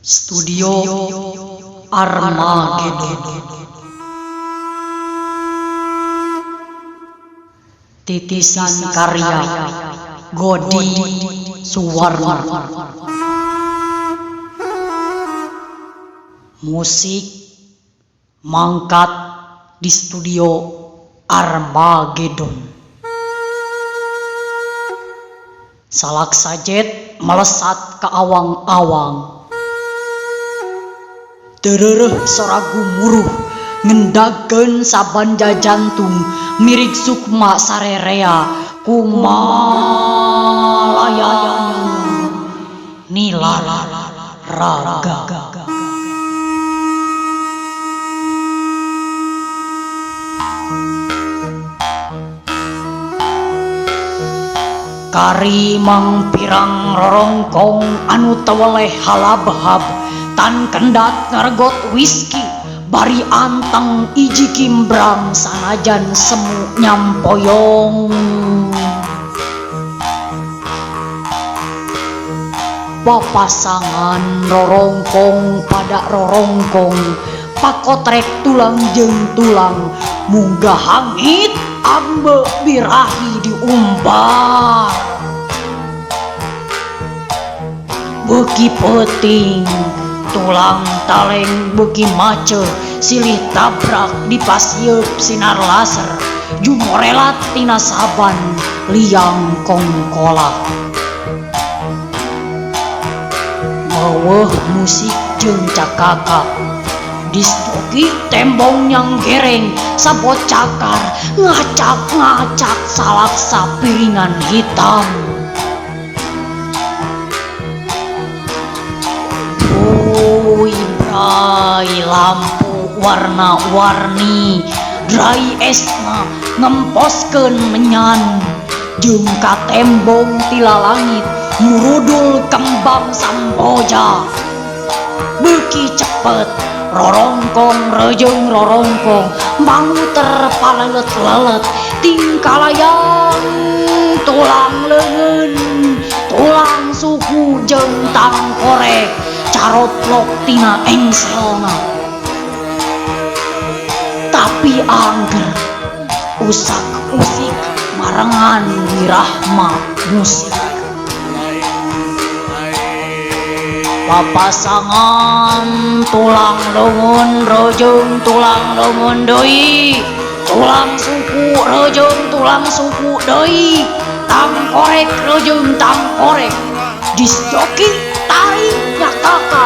Studio Armageddon. Titisan karya Godi Suwarna. Musik mangkat di studio Armageddon. Salak sajet melesat ke awang-awang. Terereuh sora gumuruh ngendagkeun sabanja jantung mirig sukma sarerea kumalayang nilar raga. Kari mangpirang rorongkong anu teweleh halabhab tan kendat ngaregot whisky bari anteng iji kimbrang sanajan semu nyampoyong. Papasangan rorongkong pada rorongkong pakotrek tulang jeung tulang munggah hangit ambe birahi diumbar. Beuki peuting tulang taleng beuki mace silih tabrak dipasieup sinar laser jumorelat tina saban liang kongkola. Meuweuh musik jeung cakaka disjoki tembong nyang gereng sabot cakar ngacak-ngacak salaksa piringan hitam. Brai lampu warna-warni dry esna ngemposkeun menyan jeung ka tembong tila langit murudul kembang samboja. Beuki cepet rorongkong rejeung rorongkong manguter palelet-lelet tingkalayang tulang leungeun tulang suku jeung tangkorek caroplok tina engselna. Tapi angger usak-usik marengan wirahma musik. Papasangan tulang leungeun rejeung tulang leungeun deui tulang suku rejeung tulang suku deui tangkorek rejeung tangkorek disjoki tarik nyakaka